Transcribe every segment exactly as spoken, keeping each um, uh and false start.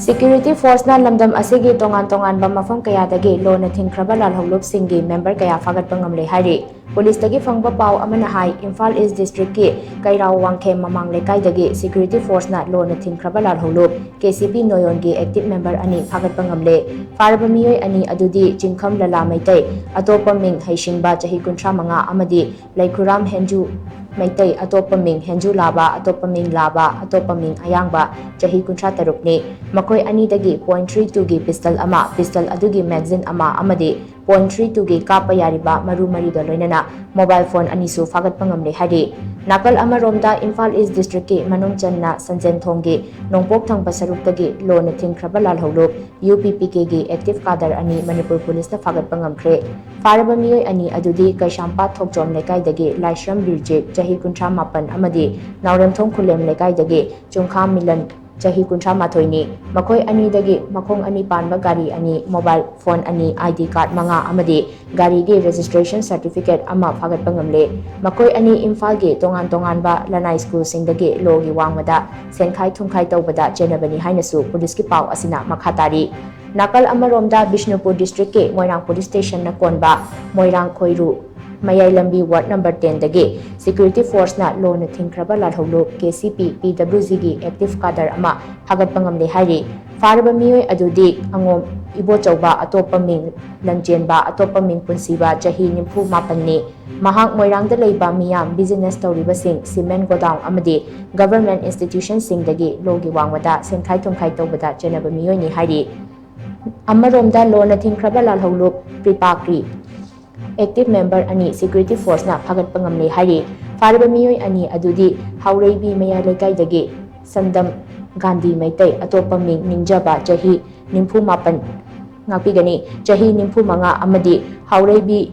Security forceꯅ ꯂꯝꯗꯝ ꯑꯁꯤꯒꯤ ꯇꯣꯉꯥꯟ ꯇꯣꯉꯥꯟꯕ ꯃꯐꯝ ꯀꯌꯥꯗꯒꯤ ꯂꯣꯅ ꯊꯤꯡꯈ꯭ꯔꯕ ꯂꯥꯜꯍꯧꯂꯨꯞꯁꯤꯡꯒꯤ member ꯀꯌꯥ ꯐꯥꯒꯠꯄ ꯉꯝꯂꯦ ꯍꯥꯏꯔꯤ꯫ ꯄꯨꯂꯤꯁꯇꯒꯤ ꯐꯪꯕ ꯄꯥꯎ ꯑꯃꯅ ꯍꯥꯏ, ꯏꯝꯐꯥꯜ ꯏꯁ ꯗꯤꯁꯇ꯭ꯔꯤꯛꯀꯤ ꯀꯩꯔꯥꯎ ꯋꯥꯡꯈꯦꯝ ꯃꯃꯥꯡ ꯂꯩꯀꯥꯏꯗꯒꯤ security forceꯅ ꯂꯣꯅ ꯊꯤꯡꯈ꯭ꯔꯕ ꯂꯥꯜꯍꯧꯂꯨꯞ KCP ꯅꯣꯌꯣꯟꯒꯤ active member ꯑꯅꯤ ꯐꯥꯒꯠꯄ ꯉꯝꯂꯦ꯫ ꯐꯥꯔꯕ ꯃꯤꯑꯣꯏ ꯑꯅꯤ ꯑꯗꯨꯗꯤ ꯆꯤꯡꯈꯝ ꯂꯂꯥ ꯃꯩꯇꯩ, ꯑꯇꯣꯞꯄ ꯃꯤꯡ ꯍꯩꯁꯤꯡꯕ, ꯆꯍꯤ ꯀꯨꯟꯊ꯭ꯔꯥ ꯃꯉꯥ, ꯑꯃꯗꯤ ꯂꯩꯈꯨꯔꯥꯝ ꯍꯦꯟꯖꯨ ꯃꯩꯇꯩ, ꯑꯇꯣꯞꯄ ꯃꯤꯡ ꯍꯦꯟꯖꯨ ꯂꯥꯕ, ꯑꯇꯣꯞꯄ ꯃꯤꯡ ꯂꯥꯕ, ꯑꯇꯣꯞꯄ ꯃꯤꯡ ꯑꯌꯥꯡꯕ, ꯆꯍꯤ ꯀꯨꯟꯊ꯭ꯔꯥ ꯇꯔꯨꯛꯅꯤ꯫ ꯃꯈꯣꯏ ꯑꯅꯤꯗꯒꯤ point three two ꯒꯤ pistol ꯑꯃ, pistol ꯑꯗꯨꯒꯤ magazine ꯑꯃ ꯑꯃꯗꯤ point three two ꯒꯤ ꯀꯥꯞꯄ ꯌꯥꯔꯤꯕ ꯃꯔꯨ ꯃꯔꯤꯒ ꯂꯣꯏꯅꯅ mobile phone ꯑꯅꯤꯁꯨ ꯐꯥꯒꯠꯄ ꯉꯝꯂꯦ ꯍꯥꯏꯔꯤ꯫ ꯅꯥꯀꯜ ꯑꯃꯔꯣꯝꯗ ꯏꯝꯐꯥꯜ ꯏꯁ ꯗꯤꯁꯇ꯭ꯔꯤꯛꯀꯤ ꯃꯅꯨꯡ ꯆꯟꯅ ꯁꯟꯖꯦꯟꯊꯣꯡꯒꯤ ꯅꯣꯡꯄꯣꯛ ꯊꯪꯕ ꯁꯔꯨꯛꯇꯒꯤ ꯂꯣꯅ ꯊꯤꯡꯈ꯭ꯔꯕ ꯂꯥꯜꯍꯧꯂꯨꯞ UPPKꯒꯤ active cadre ꯑꯅꯤ ꯃꯅꯤꯄꯨꯔ ꯄꯨꯂꯤꯁꯅ ꯐꯥꯒꯠꯄ ꯉꯝꯈ꯭ꯔꯦ꯫ ꯐꯥꯔꯕ ꯃꯤꯑꯣꯏ ꯑꯅꯤ ꯑꯗꯨꯗꯤ ꯀꯩꯁꯥꯝꯄꯥꯠ ꯊꯣꯛꯆꯣꯝ ꯂꯩꯀꯥꯏꯗꯒꯤ ꯂꯥꯏꯁ꯭ꯔꯝ ꯕꯤꯔꯖꯤꯠ, ꯆꯍꯤ ꯀꯨꯟꯊ꯭ꯔꯥ ꯃꯥꯄꯟ, ꯑꯃꯗꯤ ꯅꯥꯎꯔꯦꯝꯊꯣꯡ ꯈꯨꯂꯦꯝ ꯂꯩꯀꯥꯏꯗꯒꯤ ꯆꯨꯡꯈꯥꯝ ꯃꯤꯂꯟ, ꯆꯍꯤ ꯀꯨꯟꯊ꯭ꯔꯥ ꯃꯥꯊꯣꯏꯅꯤ꯫ ꯃꯈꯣꯏ ꯑꯅꯤꯗꯒꯤ ꯃꯈꯣꯡ ꯑꯅꯤ ꯄꯥꯟꯕ ꯒꯥꯔꯤ ꯑꯅꯤ, mobile phone ꯑꯅꯤ, ID card ꯃꯉꯥ ꯑꯃꯗꯤ ꯒꯥꯔꯤꯒꯤ registration certificate ꯑꯃ ꯐꯥꯒꯠꯄ ꯉꯝꯂꯦ꯫ ꯃꯈꯣꯏ ꯑꯅꯤ ꯏꯝꯐꯥꯜꯒꯤ ꯇꯣꯉꯥꯟ ꯇꯣꯉꯥꯟꯕ ꯂꯅꯥꯏ ꯁ꯭ꯀꯨꯜꯁꯤꯡꯗꯒꯤ ꯂꯣꯒꯤ ꯋꯥꯡꯃꯗ ꯁꯦꯟꯈꯥꯏ ꯊꯨꯝꯈꯥꯏ ꯇꯧꯕꯗ ꯆꯦꯟꯅꯕꯅꯤ ꯍꯥꯏꯅꯁꯨ ꯄꯨꯂꯤꯁꯀꯤ ꯄꯥꯎ ꯑꯁꯤꯅ ꯃꯈꯥ ꯇꯥꯔꯤ꯫ ꯅꯥꯀꯜ ꯑꯃꯔꯣꯝꯗ ꯕꯤꯁꯅꯨꯄꯨꯔ ꯗꯤꯁꯇ꯭ꯔꯤꯛꯀꯤ ꯃꯣꯏꯔꯥꯡ ꯄꯨꯂꯤꯁ ꯁ꯭ꯇꯦꯁꯟꯅ ꯀꯣꯟꯕ ꯃꯣꯏꯔꯥꯡ ꯈꯣꯏꯔꯨ ꯃꯌꯥꯏ ꯂꯝꯕꯤ ward number ten ꯗꯒꯤ security forceꯅ ꯂꯣꯅ ꯊꯤꯡꯈ꯭ꯔꯕ ꯂꯥꯜꯍꯧꯂꯨꯞ KCP PWGꯒꯤ active cadre ꯑꯃ ꯐꯥꯒꯠꯄ ꯉꯝꯂꯦ ꯍꯥꯏꯔꯤ꯫ ꯐꯥꯔꯕ ꯃꯤꯑꯣꯏ ꯑꯗꯨꯗꯤ ꯑꯉꯣꯝ ꯏꯕꯣꯆꯧꯕ, ꯑꯇꯣꯞꯄ ꯃꯤꯡ ꯂꯟꯆꯦꯟꯕ, ꯑꯇꯣꯞꯄ ꯃꯤꯡ ꯄꯨꯟꯁꯤꯕ, ꯆꯍꯤ ꯅꯤꯐꯨ ꯃꯥꯄꯟꯅꯤ꯫ ꯃꯍꯥꯛ ꯃꯣꯏꯔꯥꯡꯗ ꯂꯩꯕ ꯃꯤꯌꯥꯝ business ꯇꯧꯔꯤꯕꯁꯤꯡ, cement godown ꯑꯃꯗꯤ government institutionꯁꯤꯡꯗꯒꯤ ꯂꯣꯒꯤ ꯋꯥꯡꯃꯗ ꯁꯦꯟꯈꯥꯏ ꯊꯨꯝꯈꯥꯏ ꯇꯧꯕꯗ ꯆꯦꯟꯅꯕ ꯃꯤꯑꯣꯏꯅꯤ ꯍꯥꯏꯔꯤ꯫ ꯑꯃꯔꯣꯝꯗ ꯂꯣꯅ ꯊꯤꯡꯈ꯭ꯔꯕ ꯂꯥꯜꯍꯧꯂꯨꯞ ꯄ꯭ꯔꯤꯄꯥꯛꯀꯤ active member ꯑꯅꯤ security forceꯅ ꯐꯥꯒꯠꯄ ꯉꯝꯂꯦ ꯍꯥꯏꯔꯤ꯫ ꯐꯥꯔꯕ ꯃꯤꯑꯣꯏ ꯑꯅꯤ ꯑꯗꯨꯗꯤ ꯍꯥꯎꯔꯩꯕꯤ ꯃꯌꯥꯏ ꯂꯩꯀꯥꯏꯗꯒꯤ ꯁꯟꯗꯝ ꯒꯥꯟꯙꯤ ꯃꯩꯇꯩ, ꯑꯇꯣꯞꯄ ꯃꯤꯡ ꯅꯤꯡꯖꯕ, ꯆꯍꯤ ꯅꯤꯐꯨ ꯃꯥꯄꯟ, ꯉꯥꯛꯄꯤꯒꯅꯤ, ꯆꯍꯤ ꯅꯤꯐꯨ ꯃꯉꯥ, ꯑꯃꯗꯤ ꯍꯥꯎꯔꯩꯕꯤ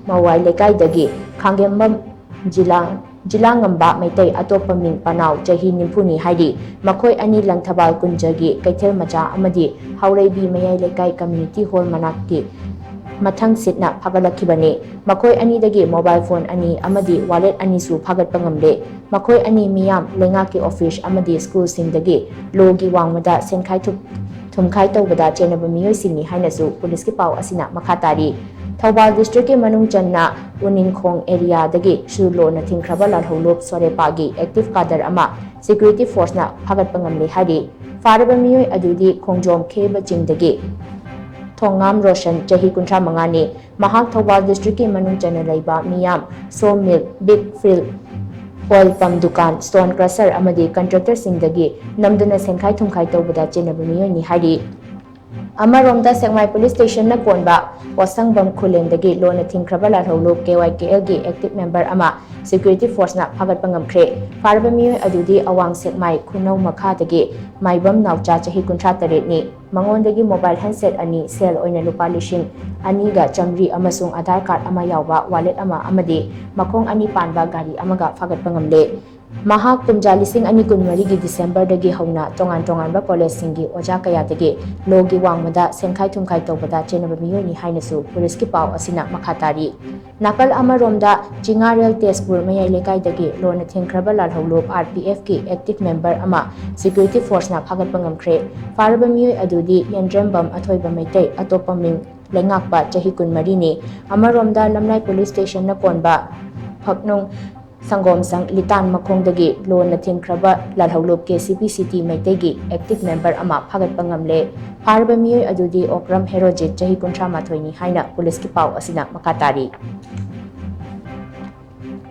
ꯃꯋꯥꯏ ꯂꯩꯀꯥꯏꯗꯒꯤ ꯈꯥꯡꯒꯦꯝꯕꯝ ꯖꯤꯂꯥ, ꯖꯤꯂꯥꯉꯝꯕ ꯃꯩꯇꯩ, ꯑꯇꯣꯞꯄ ꯃꯤꯡ ꯄꯅꯥꯎ, ꯆꯍꯤ ꯅꯤꯐꯨꯅꯤ ꯍꯥꯏꯔꯤ꯫ ꯃꯈꯣꯏ ꯑꯅꯤ ꯂꯪꯊꯕꯥꯜ ꯀꯨꯟꯖꯒꯤ ꯀꯩꯊꯦꯜ ꯃꯆꯥ ꯑꯃꯗꯤ ꯍꯥꯎꯔꯩꯕꯤ ꯃꯌꯥꯏ ꯂꯩꯀꯥꯏ community hall ꯃꯅꯥꯛꯀꯤ ꯃꯊꯪ ꯁꯤꯠꯅ ꯐꯥꯒꯠꯂꯛꯈꯤꯕꯅꯤ꯫ ꯃꯈꯣꯏ ꯑꯅꯤꯗꯒꯤ mobile phone ꯑꯅꯤ ꯑꯃꯗꯤ wallet ꯑꯅꯤꯁꯨ ꯐꯥꯒꯠꯄ ꯉꯝꯂꯦ꯫ ꯃꯈꯣꯏ ꯑꯅꯤ ꯃꯤꯌꯥꯝ, ꯂꯩꯉꯥꯛꯀꯤ office ꯑꯃꯗꯤ schoolꯁꯤꯡꯗꯒꯤ lawꯒꯤ ꯋꯥꯡꯃꯗ ꯁꯦꯟꯈꯥꯏ ꯊꯨꯞ-, ꯊꯨꯝꯈꯥꯏ ꯇꯧꯕꯗ ꯆꯦꯟꯅꯕ ꯃꯤꯑꯣꯏꯁꯤꯡꯅꯤ ꯍꯥꯏꯅꯁꯨ ꯄꯨꯂꯤꯁꯀꯤ ꯄꯥꯎ ꯑꯁꯤꯅ ꯃꯈꯥ ꯇꯥꯔꯤ꯫ ꯊꯧꯕꯥꯜ districtꯀꯤ ꯃꯅꯨꯡ ꯆꯟꯅ ꯎꯅꯤꯡꯈꯣꯡ areaꯗꯒꯤꯁꯨ lawꯅ ꯊꯤꯡꯈ꯭ꯔꯕ ꯂꯥꯜꯍꯧꯂꯨꯞ ꯁꯣꯔꯦꯄꯥꯒꯤ active cadre ꯑꯃ security forceꯅ ꯐꯥꯒꯠꯄ ꯉꯝꯂꯦ ꯍꯥꯏꯔꯤ꯫ ꯐꯥꯔꯕ ꯃꯤꯑꯣꯏ ꯑꯗꯨꯗꯤ ꯈꯣꯡꯖꯣꯝ ꯈꯦꯕ ꯆꯤꯡꯗꯒꯤ ꯊꯣꯡꯉꯥꯝ ꯔꯣꯁꯟ, ꯆꯍꯤ ꯀꯨꯟꯊ꯭ꯔꯥ ꯃꯉꯥꯅꯤ꯫ ꯃꯍꯥꯛ ꯊꯧꯕꯥꯜ districtꯀꯤ ꯃꯅꯨꯡ ꯆꯟꯅ ꯂꯩꯕ ꯃꯤꯌꯥꯝ, sawmill, big field, oil pump ꯗꯨꯀꯥꯟ, stone crusher ꯑꯃꯗꯤ contractorꯁꯤꯡꯗꯒꯤ ꯅꯝꯗꯨꯅ ꯁꯦꯟꯈꯥꯏ ꯊꯨꯝꯈꯥꯏ ꯇꯧꯕꯗ ꯆꯦꯟꯅꯕ ꯃꯤꯑꯣꯏꯅꯤ ꯍꯥꯏꯔꯤ꯫ ꯑꯃꯔꯣꯝꯗ ꯁꯦꯛꯃꯥꯏ police stationꯅ ꯀꯣꯟꯕ ꯄꯣꯠꯁꯪꯕꯝ ꯈꯨꯂꯦꯟꯗꯒꯤ ꯂꯣꯟꯅ ꯊꯤꯡꯈ꯭ꯔꯕ ꯂꯥꯜꯍꯧꯂꯨꯞ KYKLꯒꯤ active member ꯑꯃ security forceꯅ ꯐꯥꯒꯠꯄ ꯉꯝꯈ꯭ꯔꯦ꯫ ꯐꯥꯔꯕ ꯃꯤꯑꯣꯏ ꯑꯗꯨꯗꯤ ꯑꯋꯥꯡ ꯁꯦꯛꯃꯥꯏ ꯈꯨꯅꯧ ꯃꯈꯥꯗꯒꯤ ꯃꯥꯏꯕꯝ ꯅꯥꯎꯆꯥ, ꯆꯍꯤ ꯀꯨꯟꯊ꯭ꯔꯥ ꯇꯔꯦꯠꯅꯤ꯫ ꯃꯉꯣꯟꯗꯒꯤ mobile handset ꯑꯅꯤ, ꯁꯦꯜ ꯑꯣꯏꯅ ꯂꯨꯄꯥ ꯂꯤꯁꯤꯡ ꯑꯅꯤꯒ ꯆꯥꯃꯔꯤ ꯑꯃꯁꯨꯡ Aadhaar card ꯑꯃ ꯌꯥꯎꯕ wallet ꯑꯃ ꯑꯃꯗꯤ ꯃꯈꯣꯡ ꯑꯅꯤ ꯄꯥꯟꯕ ꯒꯥꯔꯤ ꯑꯃꯒ ꯐꯥꯒꯠꯄ ꯉꯝꯂꯦ꯫ ꯃꯍꯥꯛ ꯀꯨꯝꯖꯥ ꯂꯤꯁꯤꯡ ꯑꯅꯤ ꯀꯨꯟꯃꯔꯤꯒꯤ Decemberꯗꯒꯤ ꯍꯧꯅ ꯇꯣꯉꯥꯟ ꯇꯣꯉꯥꯟꯕ collegeꯁꯤꯡꯒꯤ ꯑꯣꯖꯥ ꯀꯌꯥꯗꯒꯤ lawꯒꯤ ꯋꯥꯡꯃꯗ ꯁꯦꯟꯈꯥꯏ ꯊꯨꯝꯈꯥꯏ ꯇꯧꯕꯗ ꯆꯦꯟꯅꯕ ꯃꯤꯑꯣꯏꯅꯤ ꯍꯥꯏꯅꯁꯨ ꯄꯨꯂꯤꯁꯀꯤ ꯄꯥꯎ ꯑꯁꯤꯅ ꯃꯈꯥ ꯇꯥꯔꯤ꯫ ꯅꯥꯀꯜ ꯑꯃꯔꯣꯝꯗ, ꯆꯤꯉꯥꯔꯦꯜ ꯇꯦꯖꯄꯨꯔ ꯃꯌꯥꯏ ꯂꯩꯀꯥꯏꯗꯒꯤ ꯂꯣꯟꯅ ꯊꯤꯡꯈ꯭ꯔꯕ ꯂꯥꯜꯍꯧꯂꯨꯞ RPFꯀꯤ active member ꯑꯃ security forceꯅ ꯐꯥꯒꯠꯄ ꯉꯝꯈ꯭ꯔꯦ꯫ ꯐꯥꯔꯕ ꯃꯤꯑꯣꯏ ꯑꯗꯨꯗꯤ ꯌꯦꯟꯗ꯭ꯔꯦꯝꯕꯝ ꯑꯊꯣꯏꯕ ꯃꯩꯇꯩ, ꯑꯇꯣꯞꯄ ꯃꯤꯡ ꯂꯩꯉꯥꯛꯄ, ꯆꯍꯤ ꯀꯨꯟꯃꯔꯤꯅꯤ꯫ ꯑꯃꯔꯣꯝꯗ, ꯂꯝꯂꯥꯏ police stationꯅ ꯀꯣꯟꯕ ꯐꯛꯅꯨꯡ ꯁꯪꯒꯣꯝꯁꯪ ꯂꯤꯇꯥꯟ ꯃꯈꯣꯡꯗꯒꯤ ꯂꯣꯟꯅ ꯊꯤꯡꯈ꯭ꯔꯕ ꯂꯥꯜꯍꯧꯂꯨꯞ KCP City ꯃꯩꯇꯩꯒꯤ active member ꯑꯃ ꯐꯥꯒꯠꯄ ꯉꯝꯂꯦ꯫ ꯐꯥꯔꯕ ꯃꯤꯑꯣꯏ ꯑꯗꯨꯗꯤ ꯑꯣꯀ꯭ꯔꯝ ꯍꯦꯔꯣꯖꯤꯠ, ꯆꯍꯤ ꯀꯨꯟꯊ꯭ꯔꯥ ꯃꯥꯊꯣꯏꯅꯤ ꯍꯥꯏꯅ ꯄꯨꯂꯤꯁꯀꯤ ꯄꯥꯎ ꯑꯁꯤꯅ ꯃꯈꯥ ꯇꯥꯔꯤ꯫